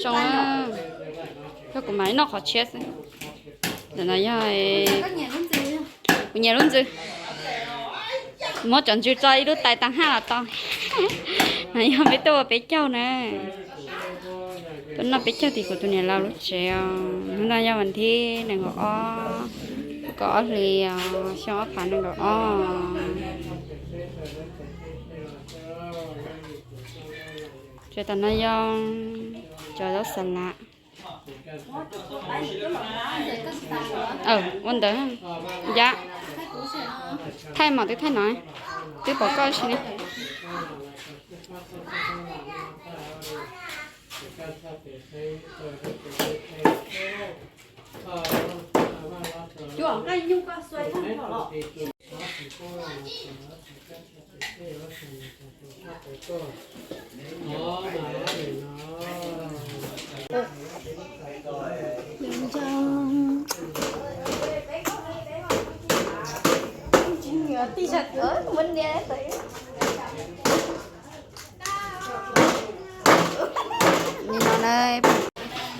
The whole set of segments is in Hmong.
Zoo, yog kuv mam li noj qhov tshiab xwb. Ntawm no yog kuv nyiam lub ntxwv. Muab cov ntsws tso ib lub tais tag haj los tau. No yog peb tuaj ua peb caug na. Tuaj noj peb caug tim kuv tus niam laus lub tsev os. Hnub no yog vas thib nees nkaum ob, kaum ob hlis os, xyoo ob phav nees nkaum ob. Ces tam no yog cov zaub xas lav. Ua ntawd, ya, thaij mas twb thaij no, twb pom koj si ne.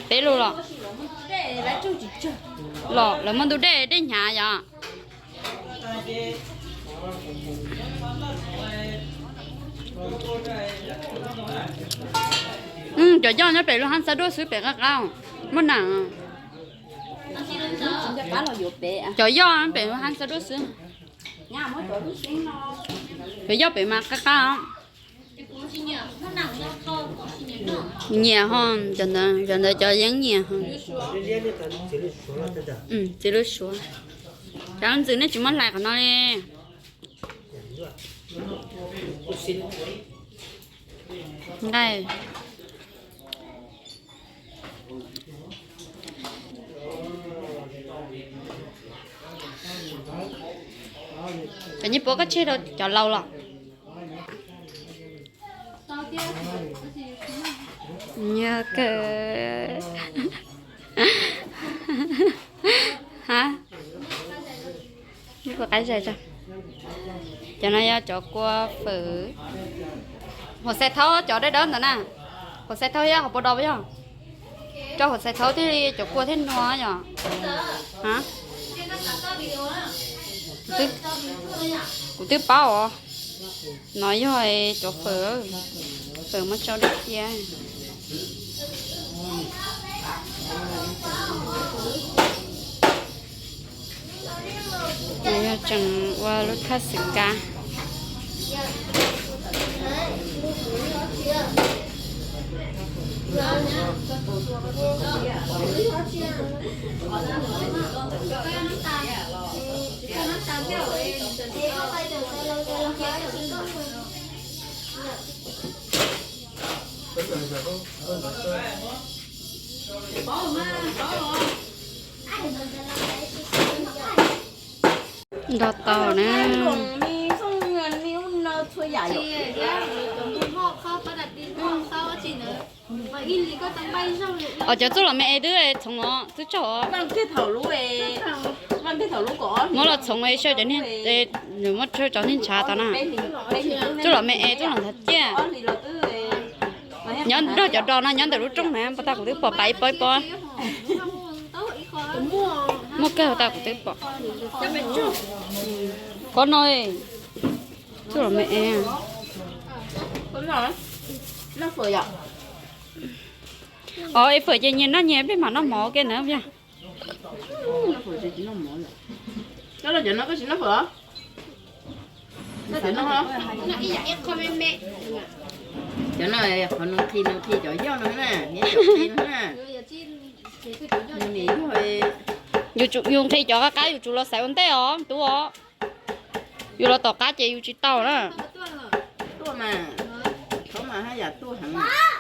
Peb lub los, los lawv muaj ntug dej, dej hnyav yom. Cov yoj nyob pem lub hab xav duaj xwb, pem qab qab muaj nam. Cov yoj pem lub hab xav duaj xwb. Cov yoj pem mas qab qab. Nyiam ho, cov ntawd cov yeeb nyiam ho. Txiv lub suav. Cov ntxwv nej tsis muab hlais qhov no li. Nqaij. Cov nyiaj puab koj tseg rau cov laus los? Nyiam kawg. Ha? Cov no yog cov kua fawm. Hauv xais thaub cov dawb dawb ntawd na. Hauv xais thaub yog qhov puas do yog? Rau hauv xais thaub thiaj li cov kua thiaj nua yom. Kuv twb paub os. No yog cov fawm, fawm muab tsau dej cia. Yog tseem ua lub thaj xwm kab. Nto tau na. Os, cov txuj lom me es twb txhoov os, twb tsaug os. Muab los txhoov es xyaw cov niag, muab xyaw cov niag ntshav tau na. Txuj lom me es txuj lom nthav ciaj. Nyob nrog cov do no nyob ntawm lub rooj na, puas tas kuv twb pom pais ib pob ib pob. Muaj kawg tas kuv twb pom. Qhov no, txuj lom me es. Os, es fawm ces nyias noj nyias, peb mam noj mov ua ke ntawd yog. Cov no qhov nws nqhis, nws nqhis cov yoj no na, nws cov qi no na. Yus tsum, yus nqhis cov qab qab yus tsum los xaiv ua ntej os, tub os. Yus los tom qab ces yus tsis tau na. Tuaj mas, thaum mas haj yam tuaj heev.